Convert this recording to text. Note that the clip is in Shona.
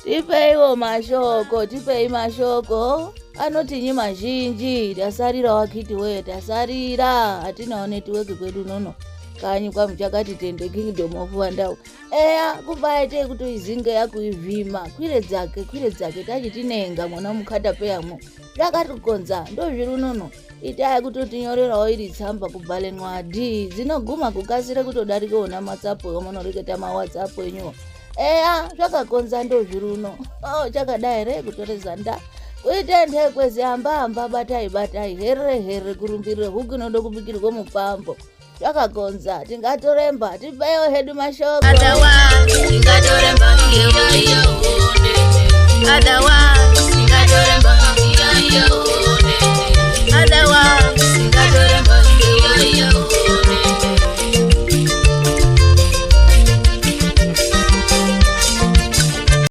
Tipeiwo mashoko, tipei mashoko anotinyi mazhinji. Tasarira wakiti wee, tasarira, hatinawo netiweki kwedu unono kanyi kwamuchakati tende kingdom of Wandau. Eya, kubaite kutoizinga yakuivhima kwire dzake kwire dzake tachitinenga mwana mukatapeyamwo zvakatikonza ndozviri unono. Itai kutotinyorerawo iri tsamba kubhale nwadhi dzinoguma kukasire kutodarika ona matsapo amunoreketa mawhatsapp enyuwo. Eya, zvakakonza ndozviri uno. Oh, chakadai here kutoreza nda kuite nhekwezi amba amba batai batai here here kurumbirire huku inoda kubikirwa mupambo. Zvakakonza tingatoremba, tipeiwo hedu mashoko. Otherwise, tingatoremba iyo iyo. Otherwise.